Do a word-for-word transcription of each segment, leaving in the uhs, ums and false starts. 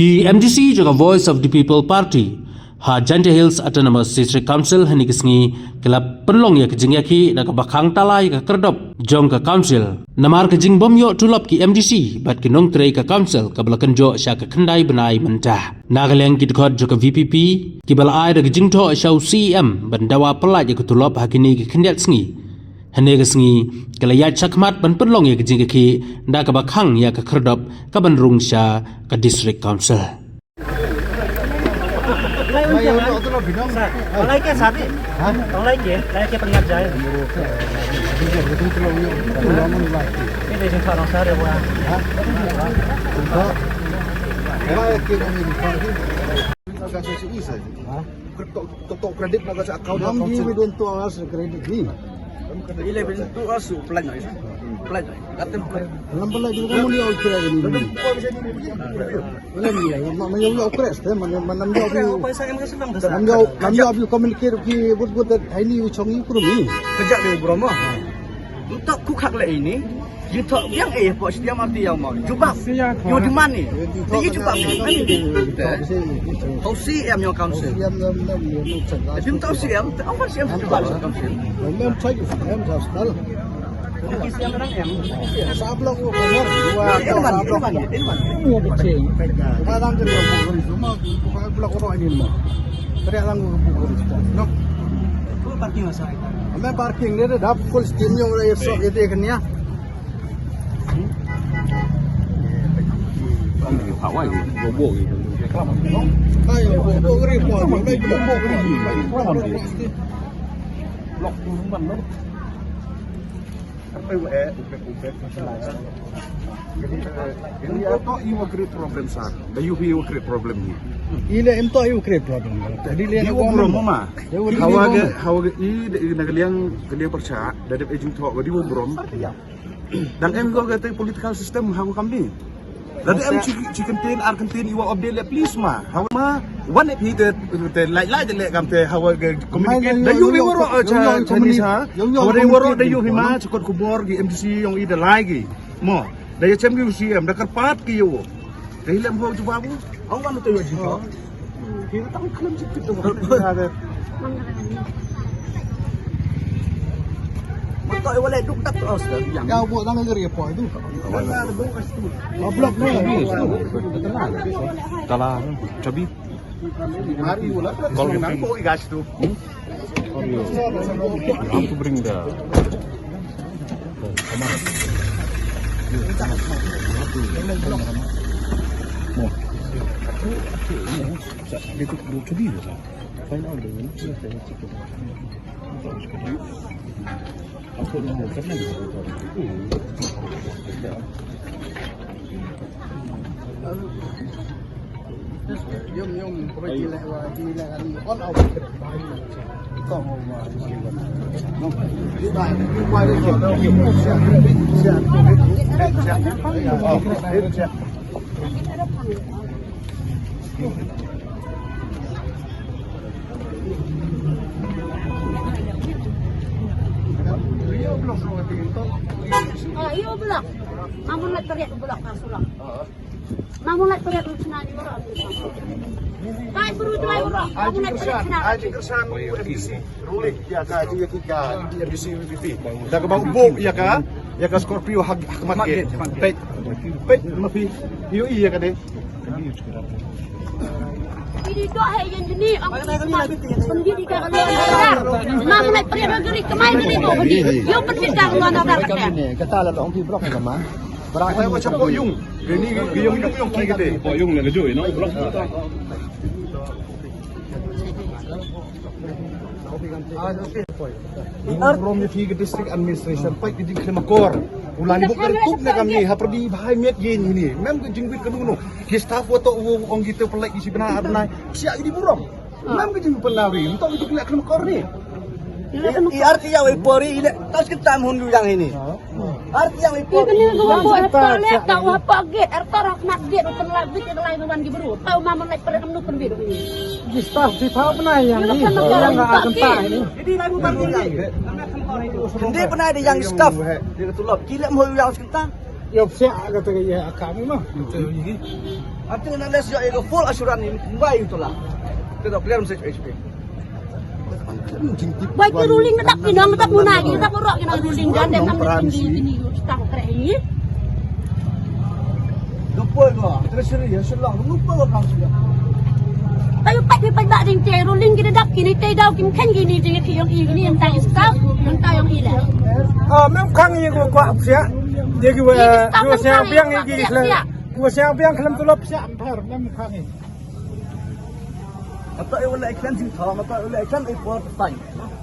Ki M D C jong ka Voice of the People Party ha Jaintia Hills Autonomous District Council hynne ka sngi ki la pynlong ïa ka jingïakhih da kaba khang tala ïa ka kyrdop jong ka council namar ka jingbym ïoh tulop ki M D C bad ki nongtrei ka council kaba la kynjoh sha ka khyndai bnai mynta. Na ka liang ki dkhot jong ka V P P kiba la ai da ka jingthoh sha u C E M ban dawa pyllait ïa ka tulop ha kine ki khyndiat sngi. Hynne ka sngi ka la ïaid shakhmat ban pynlong ïa ka jingïakhih da kaba khang ïa ka kyrdop kaban rung sha ka District Council. Tok, tok credit na ka account. Don't give it into us credit ni. Ile bin tu asu plan na. Plan na. Katem plan. Lam pala di kamu ni au credit ni. Lam ni ma ma yau yau credit te ma ma nam yau bi. Paisa em kasi bang dasa. Nam yau nam yau bi communicate ki but but that hai ni chong ni kuru ni. Kerja di Bromo. Untuk ku khak le ini. Ïa thoh biang eh, pok stia mati ïa mo. Jubab. Ïa demand ni. Ïa jubab ni. Tau C E M ïa council. Ïa tau C E M, tau C E M jubab ïa council. Mem chai, mem chai sekal. Sabla ko kamar, dua, sabla ko kamar. Kadang ke dua puluh semua, bukan blok orang ini mah. Kadang ko bukan. No. Parking masa. Mem parking ni dah full steam ïa orang esok ïa dia kenya. Jadi, eh, ini, eh, ini tok iwa create problem sar. Da U P iwa create problem ni. Ile em tok iwa create problem. Jadi le iwa brom ma. Hawa ga, hawa ga i da i na kaliang kaliang percha da dep ejing tok di wa brom. Dang em ko ka te political system ha ko kam ni. Lada em chi, chi kyntien ar kyntien iwa update le please ma. Hawa ma wan ep hi te te lai lai te le kam te hawa ke communicate. Da yu bi waro cha cha ni sa. Hawa da waro da yu hi ma cha kot kubor ki M D C yong i da lai ki. Mo da ya chem ki C M da kyrpad ki yu. Te hi lem ho chu babu. Ong wan te yu ji ko. Ki tang khlem chi kit tu. Betul wala duk tak terus dah yang. Ya buat tang ngeri apa itu. Blok ni. Kala chabi. Hari wala. Kol nang ko igas tu. How to bring the Ah, iyo, blok. Mamun la teriak blok ka sulok. Mamun la teriak lu sna ni wara. Kai bru tuai wara. Mamun la teriak sna. Aji kersan, aji kersan, M D C ruling ya ka, ya ka, ya ka M D C V P P. Da ka bang bok ya ka, ya ka Scorpio hak hak mat ke. Pek, pek ma phi. Iyo iya ka de. Ini doh hai yang jenis ang pembit di dalam luar negara. Mamun la teriak geri kemai geri tu bagi. Yo pembit dalam luar negara. Kata la ong phi blok ka ma. Kata wa chapo yung. Ini yung yung yung ki kete. Po yung na lejo ino blok. Rom ni phi ka district administration pa ki jingkhlem akor. Ulan buk ka tup na kami ha perdi bhai miet yin ini. Mem ka jingwit ka dunu. Ki staff wa to u ong ki te pelai ki si bna ar bnai. Sia ki di burom. Mem ka jingpynlaw ri, ntok ka jingkhlem akor ni. I arti ya wei pori ile tas kita mun yu yang ini. Arti ya wei pori. Ini gua buat apa le tak apa git arta rak nak git pynlaw git yang lain wan ki beru. Tau mama naik pada kamu pun biru ini. Di staff di pau bnai yang ni. Yang enggak akan tak ini. Jadi lagu tak ini. Hindi pernah ada yang staff. Dia tulop kila mau yang sekitar. Ïa psiah kata ka ïa ka mi ma. Ate na les ïa ka full assurance ni bai tu la. Te da clear message H P. Wai ki ruling na tak ki nong tak muna ki tak rok ki nong ruling dan dan nang ki ki ki tang kre ni. Lupa ko, treasury ya, selang, lupa ko council. Tayu pat ni pat ba ding te ruling ki dap kini te daw kim khen kini jing ki yong i ni yang tai staff, yang tai yong i la. Ah, mem khang i ko kwa psiah. Dia ki wa, ki wa siang biang i ki la. Ki wa siang biang khlem tulop psiah, phar, mem khang i. Mata i wala iklan jing thaw, mata i wala iklan i por tai.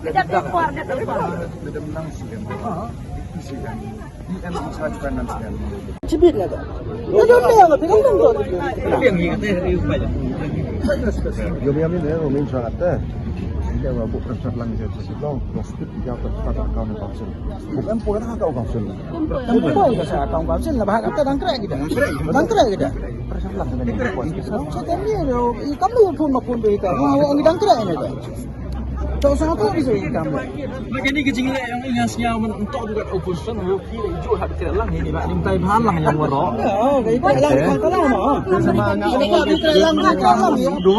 Kita i por, kita i por. Madam nang siang. Ah, siang. Chibit na da. Na don ne ya, phi don don. Yo mi ami ne, yo mi sa kata. Dia wa buk kan sat lang je sat long, long spit dia ka ta ka account council. Buk em poi ka account council. Em poi ka sa account council na bahak kata dang kre kita. Dang kre kita. Sat lang ne. Sat ni lo, i kam lo phone ma phone be ka. Wa ngi dang kre ne. To sa ko ni so i kam. Lagi ni ka jingleh ïa nga sñiaw man ym toh du kat opposition, ïa ki la iju ha ka lang ni ba ning tai bha lang ïa waroh. Oh, ka ite lang ka lang mo. Sama nga ka ite lang ka lang mo. Du.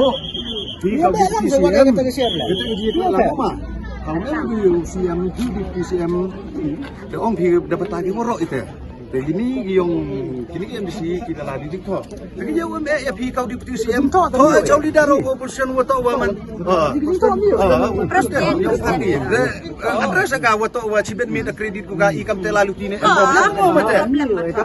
Ki ka lang ka lang ka lang mo. Kita ka ji ka lang ma. Ka lang du yu C M ki di C M. Da ong ki da bata ki waroh ite. Te kini ki yong, kini ki M D C ki da la di jingthoh. Te ki yong M A ya phi kau deputy C M. Tho, tho, chau leader of opposition wa tho wa man. Ah. President. Address ka wa tho wa chibet mi da credit ku ka i kam te la luti ne. Problem mo mate. Ha? Ka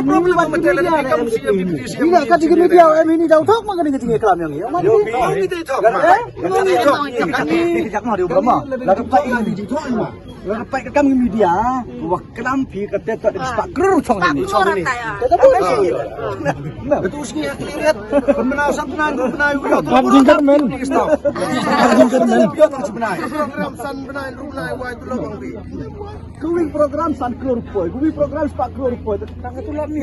problem mo mate la kam C M deputy C M. Ina ka digi media em ini dau thok ma ka digi jingi klam yang. Yo, mi dei thok ma. Mi dei thok. Ni ka jak ma dia ma. La ka pai ini di thok ma. Lada peit ka kam ngi media, wa klam phi ka tet tok spah klur chong ni. Spah klur ni. Tet tok ni. Betul sini ya kliret. Pemena san pena, pemena yu. Wan jingkar men. Wan jingkar men. Yu tak sebenai. Program san benai, ru benai, wai tu lobang bi. Kuwi program san klur poi, kuwi program spah klur poi. Tang tu lam ni.